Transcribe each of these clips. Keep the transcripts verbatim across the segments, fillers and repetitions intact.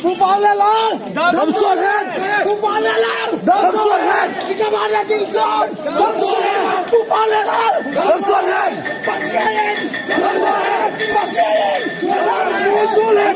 Pu Paolal! Damsot hen! Pu Paolal! Damsot hen! Ika mana ding son! Damsot hen! Pu Paolal! Damsot hen! Pasian! Damsot hen! Pasian! Damsot hen!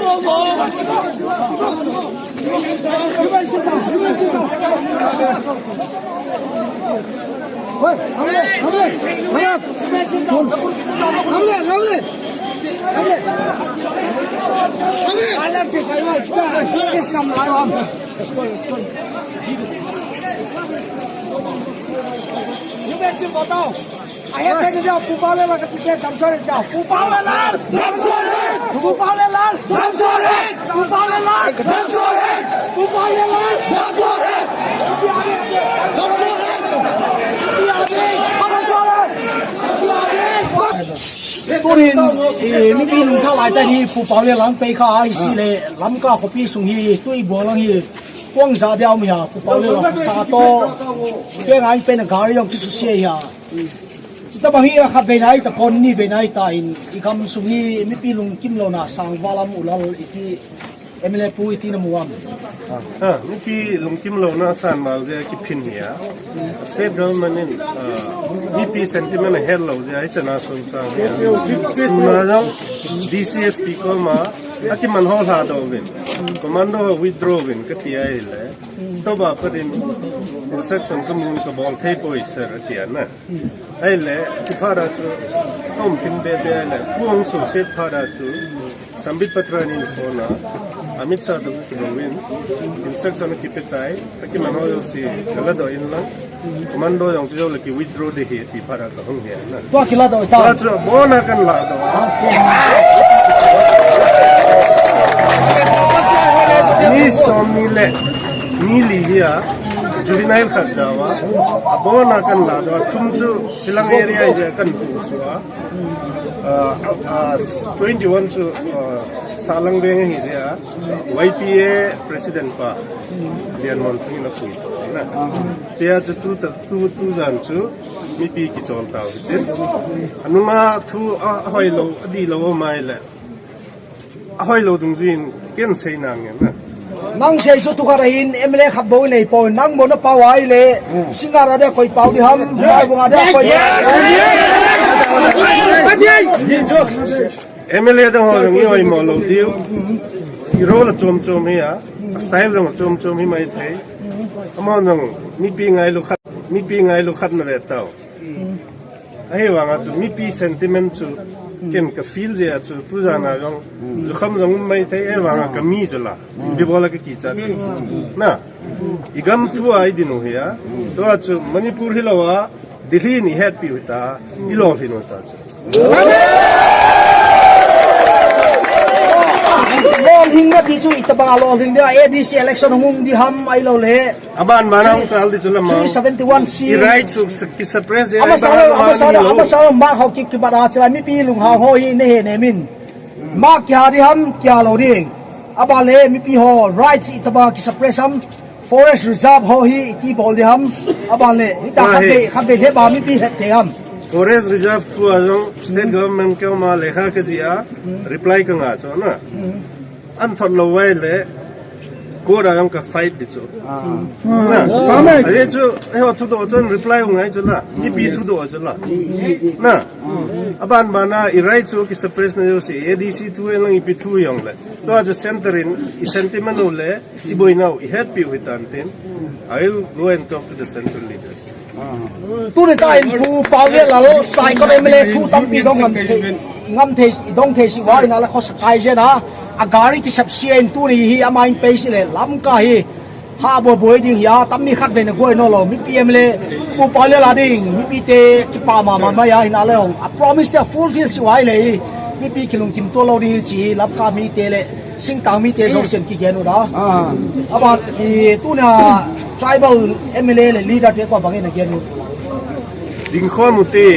Tunin, eh, mipi lungthah lai tah hi Pu Paolal lam pei kha ahi si le, Lamka khopi sung hi, tui buang lang hi, kuang za dia um hi a, Pu Paolal lam sa to, ke ngai pe na gari jong kisu se hi a. Chita bang hi a khat vei nai ta kon ni vei nai ta in, i gam sung hi mipi lungkim louna sang valam ulal iti M L A pu iti na muam. Ha, mipi lungkim louna san val je kiphin hi a. State government in, ah, mipi sentiment a het lo je a, i chana sun sang hi a. Suna jong D C S P koma, a kiman ho hla do vin. Commando withdraw vin ka ti a hi le. Toba pa din instruction ka mun ka bol thei poi sir a ti a na. Ahile, chuphat a chu, a um thim be be ahile, thu hung suhset phat a chu, Sambit Patra in phone a, Amit Shah toh kidoh in, instruction akipe tai, akiman ho jouse, ka ladoh in lang, commando jong chu jou le ki withdraw ding ahi, ti phat a ka hung he na. Tua kiladoh ta. Tua chu, abon a kan ladoh a. Mi som ni le, mi li hi a, juvenile khat jaova, abon a kan ladoh a, thum chu, Chilang area hi a kan pusu a. Ah, ah, twenty-one chu, ah, Salang Veng hi a. Y P A President pa. Lian Mon Ping na pui to na. Tia chu tu ta, tu, tu jan chu mipi kichol tau tin. Anunga thu a, a hoilo, a dih lo mai le. A hoilo dungjuiin ken sei nang ngen na. Nang sei chu tu khat ahin M L A khat bou nei poi, nang bou na pau ai le. Singa ra de koi pau di ham, mai bunga de koi. M L A dang ho jong i hoimo lou diu. I role a chom chom hi a, a style jong a chom chom hi mai thei. Amahon jong mipi ngailu khat, mipi ngailu khat na ve tau. Ahivanga chu mipi sentiment chu ken ka feel jeh a chu tujan a jong jukham jong um mai thei, ahivanga ka mi chu la. Ipi bol a ka kichat. Na, i gam thu a i din u hi a. Tua chu Manipur hilou a, Delhi in i hetpi u hita, i lolhin u hita chu. Lolhing na ti chu itobang a lolhing dia, A D C election hung um di ham ahilou le. Aban ban a hung chal di chu lamang. Three seventy-one C. I right chu ki suppress e. Ama sa lo, ama sa lo, ama sa lo, ma ho ki, ki bada chila mipi lunghang ho hi ne he ne min. Ma kya di ham, kya lo ding. Aban le mipi ho rights itobang ki suppress ham. Forest reserve ho hi iti bol di ham. Aban le, hita khat ve, khat ve le ba mipi het thei ham. Forest reserve thu a jong state government keima lekha ka jih a, reply ka ngah chu na. An thot lou vai le, court a jong ka fight di chu. Na, ahi chu, eiho thudoh chun reply u ngai chu la, mipi thudoh chu la. Na, aban ban a, i right chu ki suppress na jouse, A D C thu e lang ipi thu jong le. Tua chu center in, i sentiment u le, i boina u, i hetpi u hitan tin. I will go and talk to the central leaders. Tuni ta in Pu Paolal Saikot M L A thu tampi dong ngam thei, ngam thei, i dong thei si uva in ala khos kai jena. A gari ki sap si in tuni hi ama in pei si le Lamka hi. Ha boi boi ding hi a, tammi khat ve na goi no lo, mipi M L A, Pu Paolal a ding, mipi te kipa mama mai a hin a le hong. A promise te a fulfill si uva le hi, mipi kilungkim to lo ding hi chi, Lamka mi te le, Singtang mi te so chen ki gen u da. Aban, i tuna tribal M L A le leader te ko bang in a gen u. Dingkhom u te,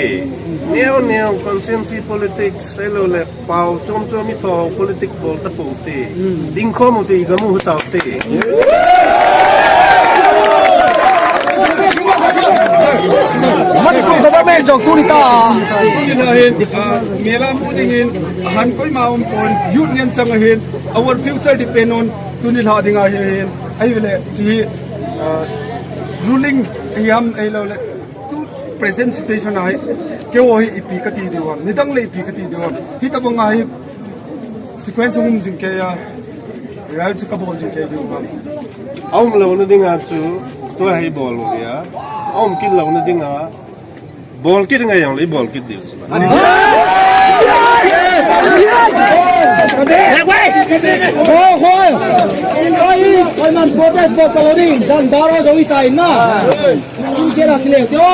neo neo constituency politics, ahilou le, Pau chom chom i tho politics bol ta pou te. Dingkhom u te i gam u hu tau te. Manipur government jong tuni ta. Tuni ta hin, ah, mela mu ding in, ahan koima um pon, youth ngen chang ahin, our future depend on Tuni lha dinga hi hin, ahivele chi, ah, ruling hi ham ahilou le, tu present situation a hi, keiho hi ipi kati diu ham, nidang le ipi kati diu ham. Hitobang a hi sequence um jing kei a, ral chu kabol jing kei diu ham. Aum louna dinga chu, tua hi bol u hi a. Aum kit louna dinga, bol kit ngai jong le, bol kit diu chu. Hoi, hoi. Hoi, hoi man, protest bol kalou ding. Jan baro jo itai na. Kin kela kile tio.